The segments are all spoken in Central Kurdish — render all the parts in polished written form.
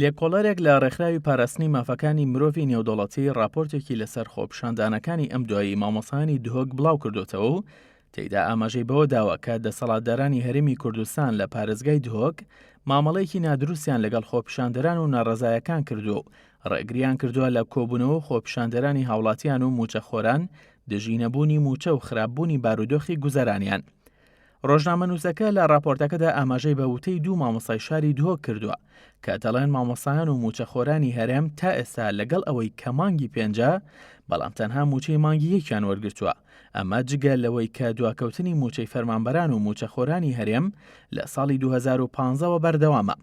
لێکۆڵەرێک لە ڕێکخراوی پاراستنی مافەکانی مرۆڤی نێودەوڵەتی ڕاپۆرتێکی لەسەر خۆپیشاندانەکانی ئەم دوایی مامۆستایانی دهۆک بڵاوکردۆتەوە و تێیدا ئاماژەی بەوە داوە کە دەسەڵاتدارانی هەرێمی کوردستان لە پارێزگای دهۆک مامەڵەیەکی نادروستیان لەگەڵ خۆپیشاندەران و ناڕەزایەکان کردووە و ڕێگریان کردووە لە کۆبوونەوە و خۆپیشاندەرانی هاوڵاتیان و مووچەخۆران دژی نەبوونی مووچە و خراپبوونی بارودۆخی گوزەرانیان. ڕۆژنامەنووسەکە لە ڕاپۆرتەکەدا ئاماژەی بە وتەی دوو مامۆستای شاری دهۆک کردووە کە دەڵێن مامۆستایان و مووچەخۆرانی هەرێم تا ئێستا لەگەڵ ئەوەی کە مانگی پێنجە بەڵام تەنها مووچەی مانگی یەکیان وەرگرتووە ئەمە جگە لەوەی کە دواکەوتنی مووچەی فەرمانبەران و مووچەخۆرانی هەرێم لە ساڵی 2015 ەوە بەردەوامە.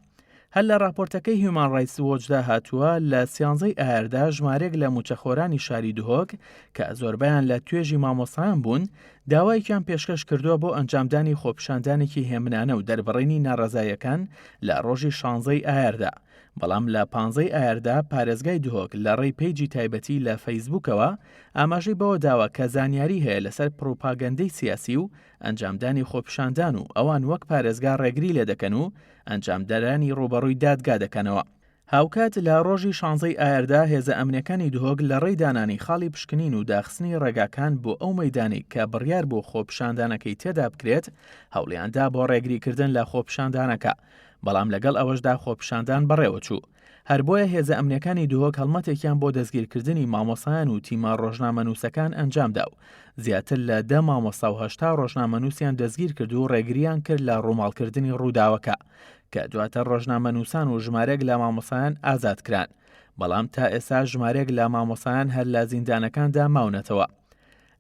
هەر لە راپۆرتەکەی هیومان ڕایتس وۆچدا هاتووە، لە سیانزەی ئایاردا ژمارەیەک لە مووچەخۆرانی شاری دهۆک کە زۆربەیان لە توێژی مامۆستایان بوون، داوایەکیان پێشکەش کردووە بۆ ئەنجامدانی خۆپیشاندانێکی هێمنانە و دەربڕینی ناڕەزاییەکان لە ڕۆژی شانزەی ئایاردا، بەڵام لە پانزەی ئایاردا پارێزگای دهۆک لە ڕێی پەیجی تایبەتی لە فەیسبووکەوە ئاماژەی بەوە داوە کە زانیاری هەیە لەسەر پڕوپاگەندەی سیاسی و ئەنجامدانی خۆپیشاندان و ئەوان وەک پارێزگا ڕێگری لێدەکەن و ئەنجامدەرانی ڕووبەڕووی دادگا دەکەنەوە. هاوکات لە ڕۆژی شانزەی ئایاردا هێزە ئەمنیەکانی دهۆک لە ڕێی دانانی خاڵی پشکنین و داخستنی ڕێگاکان بۆ ئەو مەیدانەی کە بڕیار بوو خۆپیشاندانەکەی تێدا بکرێت هەوڵیاندا بۆ ڕێگریکردن لە خۆپیشاندانەکە بەڵام لەگەڵ ئەوەشدا خۆپیشاندان بەڕێوەچوو. هەر بۆیە هێزە ئەمنیەکانی دهۆک هەڵمەتێکیان بۆ دەستگیرکردنی مامۆستایان و تیمە ڕۆژنامەنووسەکان ئەنجامدا و زیاتر لە دە مامۆستا و 80 ڕۆژنامەنووسیان دەستگیرکرد و ڕێگریان کرد لە ڕووماڵکردنی ڕووداوەکە کە دواتر ڕۆژنامەنووسان و ژمارەیەک لە مامۆستایان ئازاد کران بەڵام تا ئێستا ژمارەیەک لە مامۆستایان هەر لە زیندانەکاندا ماونەتەوە.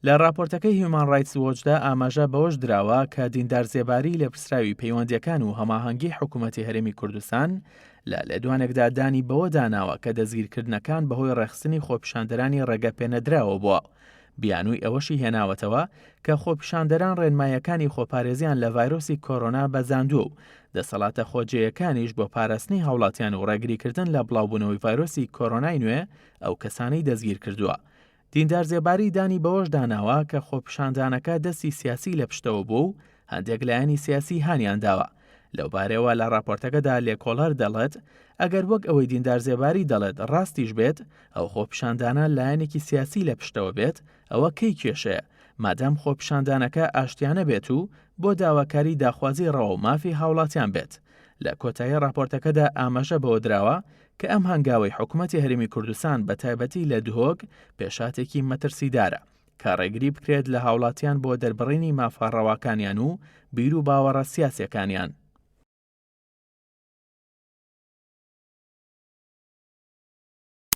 لە ڕاپۆرتەکەی هیومان ڕایتس وۆچدا ئاماژە بەوەش دراوە کە دیندار زێباری لێپرسراوی پەیوەندییەکان و هەماهەنگی حکوومەتی هەرێمی کوردستان لە لێدوانێکدا دانی بەوە داناوە کە دەستگیرکردنەکان بەهۆی ڕێکخستنی خۆپیشاندەرانی ڕێگەپێنەدراوە بووە بیانووی ئەوەشی هێناوەتەوە کە خۆپیشاندەران ڕێنماییەکانی خۆپارێزیان لە ڤایرۆسی کۆرۆنا بەزاندووە و دەسەڵاتە خۆجێیەکانیش بۆ پاراستنی هاوڵاتیان و ڕێگریکردن لە بڵاوبوونەوەی ڤایرۆسی کۆرۆنای نوێ ئەو کەسانەی دەستگیرکردووە. دیندار زێباری دانی بەوەش داناوە کە خۆپیشاندانەکە دەستی سیاسی لە پشتەوە بووە و هەندێک لایەنی سیاسی هانیان داوە. لەوبارەیەوە لە راپۆرتەکەدا لێکۆڵەر دەڵێت، ئەگەر وەک ئەوەی دیندار زێباری دەڵێت راستیش بێت، ئەو خۆپیشاندانە لایەنێکی سیاسی لە پشتەوە بێت، ئەوە کەی کێشەیە، مادام خۆپیشاندانەکە ئاشتیانە بێت و بۆ داواکاری داخوازی ڕەوا و مافی هاوڵاتیان بێت. لە کۆتایی راپۆرتەکەدا ئاماژە بەوە دراوە کە ئەم هەنگاوەی حکومەتی هەرێمی کوردستان بە تایبەتی لە دهۆک پێشهاتێکی مەترسیدارە کە ڕێگری بکرێت لە هاوڵاتیان بۆ دەربڕینی مافە ڕەواکانیان و بیروباوەڕە سیاسیەکانیان.